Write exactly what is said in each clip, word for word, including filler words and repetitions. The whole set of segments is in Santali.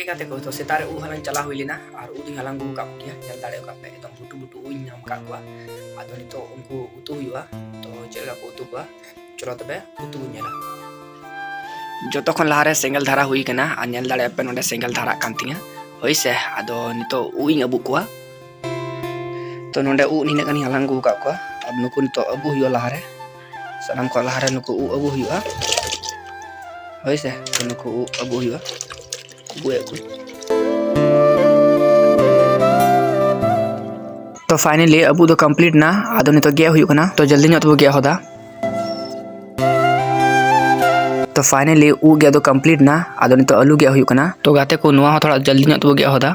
ᱜᱟᱛᱮ ᱠᱚ, ᱛᱚ ᱥᱮᱛᱟᱜ ᱨᱮ ᱩᱵ ᱦᱟᱞᱟᱝ ᱪᱟᱞᱟᱣ ᱦᱩᱭ ᱞᱮᱱᱟ ᱟᱨ ᱩᱵ ᱫᱚᱧ ᱦᱟᱞᱟᱝ ᱟᱹᱜᱩ ᱟᱠᱟᱫ ᱠᱚ ᱜᱮᱭᱟ᱾ ᱧᱮᱞ ᱫᱟᱲᱮᱭᱟᱜ ᱠᱟᱱ ᱯᱮ, ᱮᱠᱫᱚᱢ ᱵᱷᱩᱴᱩ ᱵᱷᱩᱴᱩ ᱩᱵ ᱤᱧ ᱧᱟᱢ ᱟᱠᱟᱫ ᱠᱚᱣᱟ᱾ ᱟᱫᱚ ᱱᱤᱛᱚᱜ ᱩᱱᱠᱩ ᱩᱛᱩ ᱦᱩᱭᱩᱜᱼᱟ᱾ ᱛᱚ ᱪᱮᱫ ᱞᱮᱠᱟ ᱠᱚ ᱩᱛᱩ ᱠᱚᱣᱟ, ᱪᱚᱞᱚ ᱛᱚᱵᱮ ᱩᱛᱩ ᱵᱚᱱ ᱧᱮᱞᱟ᱾ ᱡᱚᱛᱚ ᱠᱷᱚᱱ ᱞᱟᱦᱟᱨᱮ ᱥᱮᱸᱜᱮᱞ ᱫᱷᱟᱨᱟ ᱦᱩᱭ ᱠᱟᱱᱟ ᱟᱨ ᱧᱮᱞ ᱫᱟᱲᱮᱭᱟᱜ ᱯᱮ, ᱱᱚᱰᱮ ᱥᱮᱸᱜᱮᱞ ᱫᱷᱟᱨᱟᱜ ᱠᱟᱱ ᱛᱤᱧᱟ᱾ ᱦᱳᱭ ᱥᱮ, ᱟᱫᱚ ᱱᱤᱛᱚᱜ ᱩᱵ ᱤᱧ ᱟᱹᱵᱩᱜ ᱠᱚᱣᱟ᱾ ᱛᱚ ᱱᱚᱰᱮ ᱩᱵ ᱱᱤᱱᱟᱹᱜ ᱜᱟᱱᱤᱧ ᱦᱟᱞᱟᱝ ᱟᱹᱜᱩ ᱟᱠᱟᱫ ᱠᱚᱣᱟ᱾ ᱟᱨ ᱱᱩᱠᱩ ᱱᱤᱛᱚᱜ ᱟᱹᱵᱩᱜ ᱦᱩᱭᱩᱜᱼᱟ ᱞᱟᱦᱟᱨᱮ, ᱥᱟᱱᱟᱢ ᱠᱷᱚᱱ ᱞᱟᱦᱟᱨᱮ ᱱᱩᱠᱩ ᱩᱵ ᱟᱹᱵᱩᱜ ᱦᱩᱭᱩᱜᱼᱟ᱾ ᱦᱳᱭ ᱥᱮ, ᱛᱚ ᱱᱩᱠᱩ ᱩᱵ ᱟᱹᱵᱩᱜ ᱦᱩᱭᱩᱜᱼᱟ᱾ ᱟᱹᱵᱩᱜ ᱮᱫ ᱠᱚᱣᱟᱧ᱾ ᱛᱚ finally ᱟᱹᱵᱩᱜ ᱫᱚ complete ᱱᱟ᱾ ᱟᱫᱚ ᱱᱤᱛᱚᱜ ᱜᱮᱫ ᱦᱩᱭᱩᱜ ᱠᱟᱱᱟ᱾ ᱛᱚ ᱡᱚᱞᱫᱤ ᱧᱚᱜ ᱛᱮᱵᱚ ᱜᱮᱫ ᱦᱚᱫᱟ᱾ ᱛᱚ finally ᱩᱵ ᱜᱮᱫ ᱫᱚ complete ᱱᱟ᱾ ᱟᱫᱚ ᱱᱤᱛᱚᱜ ᱟᱹᱞᱩ ᱜᱮᱫ ᱦᱩᱭᱩᱜ ᱠᱟᱱᱟ᱾ ᱛᱚ ᱜᱟᱛᱮ ᱠᱚ, ᱱᱚᱣᱟ ᱦᱚᱸ ᱛᱷᱚᱲᱟ ᱡᱚᱞᱫᱤ ᱧᱚᱜ ᱛᱮᱵᱚ ᱜᱮᱫ ᱦᱚᱫᱟ᱾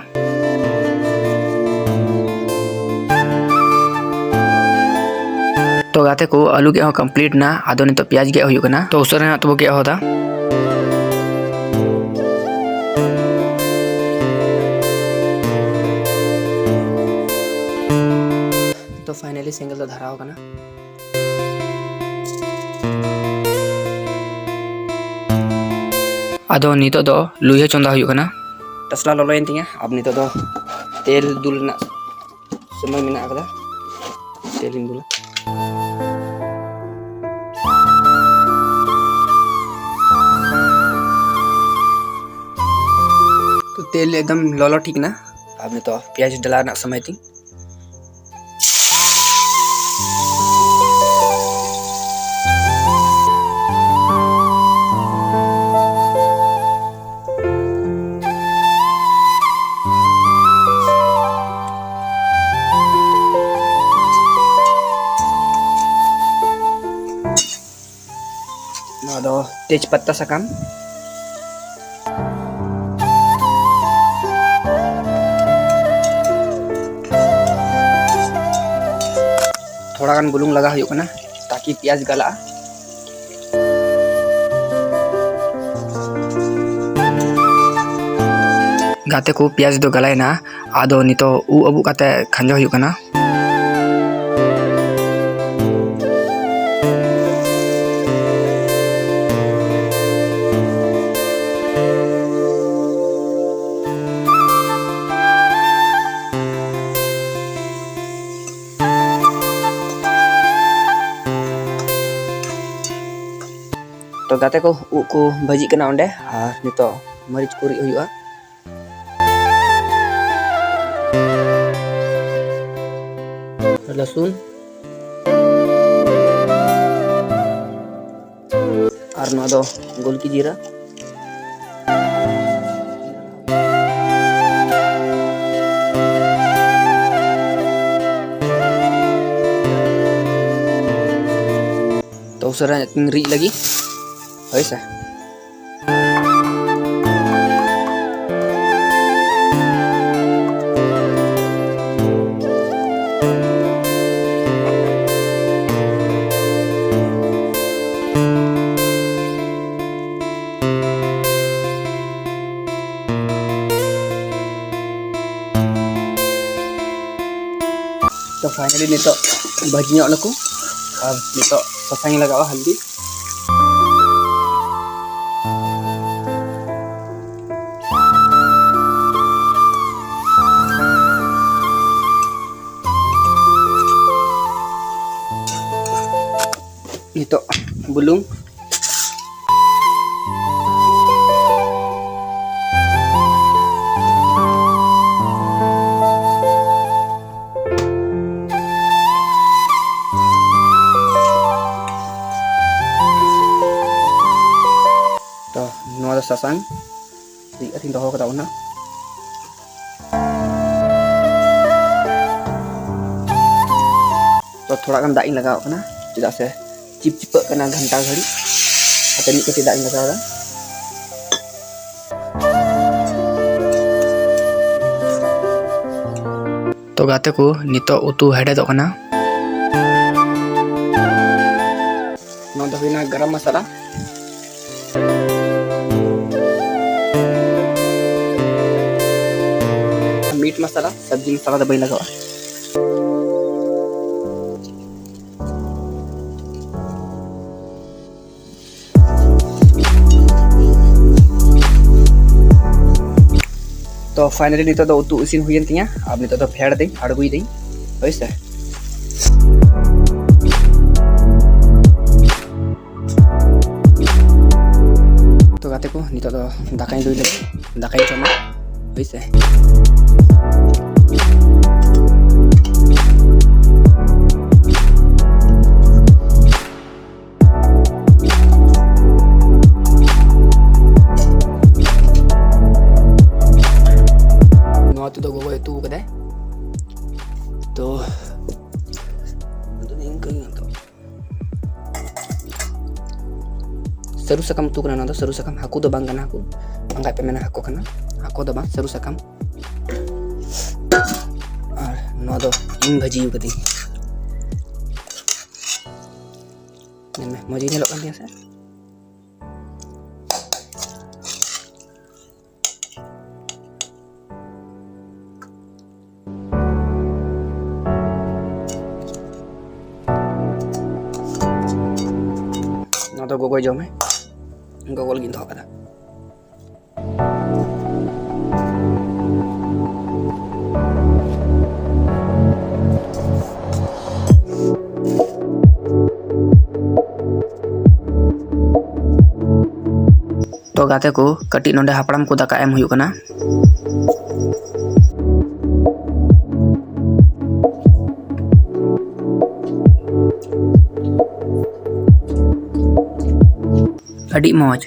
ᱛᱚ ᱜᱟᱛᱮ ᱠᱚ, ᱟᱹᱞᱩ ᱜᱮᱫ ᱦᱚᱸ complete ᱱᱟ᱾ ᱟᱫᱚ ᱱᱤᱛᱚᱜ ᱯᱮᱸᱭᱟᱡᱽ ᱜᱮᱫ ᱦᱩᱭᱩᱜ ᱠᱟᱱᱟ᱾ ᱛᱚ ᱩᱥᱟᱹᱨᱟ ᱧᱚᱜ ᱛᱮᱵᱚ ᱜᱮᱫ ᱦᱚᱫᱟ᱾ ᱛᱚ finally ᱥᱮᱸᱜᱮᱞ ᱫᱚ ᱫᱷᱟᱨᱟᱣ ᱠᱟᱱᱟ᱾ ᱟᱫᱚ ᱱᱤᱛᱚᱜ ᱫᱚ ᱞᱩᱭᱦᱟᱹ ᱪᱚᱸᱫᱟ ᱦᱩᱭᱩᱜ ᱠᱟᱱᱟ᱾ ᱴᱟᱥᱞᱟ ᱞᱚᱞᱚᱭᱮᱱ ᱛᱤᱧᱟ᱾ ᱟᱨ ᱱᱤᱛᱚᱜ ᱫᱚ ᱛᱮᱞ ᱫᱩᱞ ᱨᱮᱱᱟᱜ ᱥᱚᱢᱚᱭ ᱢᱮᱱᱟᱜ ᱟᱠᱟᱫᱟ᱾ ᱛᱮᱞᱤᱧ ᱫᱩᱞᱟ᱾ ᱛᱚ ᱛᱮᱞ ᱮᱠᱫᱚᱢ ᱞᱚᱞᱚ ᱴᱷᱤᱠ ᱮᱱᱟ᱾ ᱟᱨ ᱱᱤᱛᱚᱜ ᱯᱮᱸᱭᱟᱡᱽ ᱰᱟᱞᱟ ᱨᱮᱱᱟᱜ ᱥᱚᱢᱚᱭ ᱛᱤᱧ᱾ ᱱᱚᱣᱟ ᱫᱚ ᱛᱮᱡᱽ ᱯᱟᱛᱟ ᱥᱟᱠᱟᱢ᱾ ᱛᱷᱚᱲᱟ ᱜᱟᱱ ᱵᱩᱞᱩᱝ ᱞᱟᱜᱟᱣ ᱦᱩᱭᱩᱜ ᱠᱟᱱᱟ, ᱛᱟᱠᱤ ᱯᱮᱸᱭᱟᱡᱽ ᱜᱟᱞᱟᱜᱼᱟ᱾ ᱜᱟᱛᱮ ᱠᱚ, ᱯᱮᱸᱭᱟᱡᱽ ᱫᱚ ᱜᱟᱞᱟᱭᱮᱱᱟ᱾ ᱟᱫᱚ ᱱᱤᱛᱚᱜ ᱩᱵ ᱟᱹᱵᱩᱜ ᱠᱟᱛᱮ ᱠᱷᱟᱸᱡᱚ ᱦᱩᱭᱩᱜ ᱠᱟᱱᱟ᱾ ᱛᱚ ᱜᱟᱛᱮ ᱠᱚ, ᱩᱫ ᱠᱚ ᱵᱷᱟᱹᱡᱤᱜ ᱠᱟᱱᱟ ᱚᱸᱰᱮ, ᱟᱨ ᱱᱤᱛᱚᱜ ᱢᱟᱹᱨᱤᱪ ᱠᱚ ᱨᱤᱫ ᱦᱩᱭᱩᱜᱼᱟ᱾ ᱨᱟᱹᱥᱩᱱ, ᱟᱨ ᱱᱚᱣᱟ ᱫᱚ ᱜᱳᱞᱠᱤ ᱡᱤᱨᱟᱹ᱾ ᱛᱚ ᱩᱥᱟᱹᱨᱟ ᱨᱤᱫ ᱞᱟᱹᱜᱤᱫ, ᱦᱳᱭ ᱥᱮ᱾ ᱛᱚ finally ᱱᱤᱛᱚᱜ ᱵᱷᱟᱹᱡᱤ ᱧᱚᱜ ᱱᱟᱠᱚ, ᱟᱨ ᱱᱤᱛᱚᱜ ᱥᱟᱥᱟᱝ ᱤᱧ ᱞᱟᱜᱟᱣᱟ, ᱦᱚᱞᱫᱤ᱾ ᱱᱤᱛᱚᱜ ᱵᱩᱞᱩᱝ᱾ ᱛᱚ, ᱱᱚᱣᱟ ᱫᱚ ᱥᱟᱥᱟᱝ ᱨᱤᱫ ᱠᱟᱛᱮᱧ ᱫᱚᱦᱚ ᱠᱟᱫᱟ ᱚᱱᱟ᱾ ᱛᱚ, ᱛᱷᱚᱲᱟ ᱜᱟᱱ ᱫᱟᱜ ᱤᱧ ᱞᱟᱜᱟᱣᱟᱜ ᱠᱟᱱᱟ, ᱪᱮᱫᱟᱜ ᱥᱮ ᱪᱤᱯᱪᱤᱯᱟᱹᱜ ᱠᱟᱱᱟ ᱜᱷᱟᱱᱴᱟ ᱜᱷᱟᱹᱲᱤᱡ᱾ ᱟᱫᱚ ᱢᱤᱫ ᱠᱟᱹᱴᱤᱡ ᱫᱟᱜ ᱤᱧ ᱞᱟᱜᱟᱣ ᱮᱫᱟ᱾ ᱛᱚ ᱜᱟᱛᱮ ᱠᱚ, ᱱᱤᱛᱚᱜ ᱩᱛᱩ ᱦᱮᱰᱮᱡᱚᱜ ᱠᱟᱱᱟ᱾ ᱱᱚᱣᱟ ᱫᱚ ᱦᱩᱭᱱᱟ ᱜᱟᱨᱟᱢ ᱢᱟᱥᱟᱞᱟ᱾ ᱢᱤᱴ ᱢᱟᱥᱟᱞᱟ, ᱥᱟᱵᱽᱡᱤ ᱢᱟᱥᱟᱞᱟ ᱫᱚ ᱵᱟᱹᱧ ᱞᱟᱜᱟᱣᱟ᱾ ᱛᱚ finally ᱱᱤᱛᱚᱜ ᱫᱚ ᱩᱛᱩ ᱤᱥᱤᱱ ᱦᱩᱭᱮᱱ ᱛᱤᱧᱟ, ᱟᱨ ᱱᱤᱛᱚᱜ ᱫᱚ ᱯᱷᱮᱰ ᱫᱟᱹᱧ, ᱟᱬᱜᱚᱭᱮᱫᱟᱹᱧ, ᱦᱳᱭ ᱥᱮ᱾ ᱜᱟᱛᱮ ᱠᱚ, ᱱᱤᱛᱚᱜ ᱫᱚ ᱫᱟᱠᱟᱧ ᱫᱩᱭ ᱞᱟᱹᱜᱤᱫ, ᱫᱟᱠᱟᱧ ᱡᱚᱢᱟ, ᱦᱳᱭ ᱥᱮ᱾ ᱱᱚᱣᱟ ᱩᱛᱩ ᱫᱚ ᱜᱚᱜᱚᱭ ᱩᱛᱩ ᱠᱟᱫᱟᱭ᱾ ᱛᱚ, ᱟᱫᱚ ᱱᱤᱝᱠᱟᱹ ᱜᱮ ᱱᱤᱛᱚᱜ᱾ ᱥᱟᱹᱨᱩ ᱥᱟᱠᱟᱢ ᱩᱛᱩ ᱠᱟᱱᱟ ᱱᱚᱣᱟ ᱫᱚ, ᱥᱟᱹᱨᱩ ᱥᱟᱠᱟᱢ, ᱦᱟᱹᱠᱩ ᱫᱚ ᱵᱟᱝ ᱠᱟᱱᱟ ᱦᱟᱹᱠᱩ, ᱵᱟᱝᱠᱷᱟᱡ ᱯᱮ ᱢᱮᱱᱟ ᱦᱟᱹᱠᱩ ᱠᱟᱱᱟ, ᱦᱟᱹᱠᱩ ᱫᱚ ᱵᱟᱝ, ᱥᱟᱹᱨᱩ ᱥᱟᱠᱟᱢ᱾ ᱟᱨ ᱱᱚᱣᱟ ᱫᱚ ᱤᱧ ᱵᱷᱟᱹᱡᱤ ᱠᱟᱹᱫᱟᱹᱧ᱾ ᱧᱮᱞ ᱢᱮ, ᱢᱚᱡᱽ ᱜᱮ ᱧᱮᱞᱚᱜ ᱠᱟᱱ ᱛᱤᱧᱟ ᱥᱮ? ᱱᱚᱣᱟ ᱫᱚ ᱜᱚᱜᱚᱭ ᱡᱚᱢᱟᱭ, ᱜᱚᱜᱚ ᱞᱟᱹᱜᱤᱫ ᱫᱚᱦᱚ ᱠᱟᱫᱟ᱾ ᱛᱚ ᱜᱟᱛᱮ ᱠᱚ, ᱠᱟᱹᱴᱤᱡ ᱱᱚᱰᱮ ᱦᱟᱯᱲᱟᱢ ᱠᱚ ᱫᱟᱠᱟ ᱮᱢ ᱦᱩᱭᱩᱜ ᱠᱟᱱᱟ᱾ ᱟᱹᱰᱤ ᱢᱚᱡᱽ᱾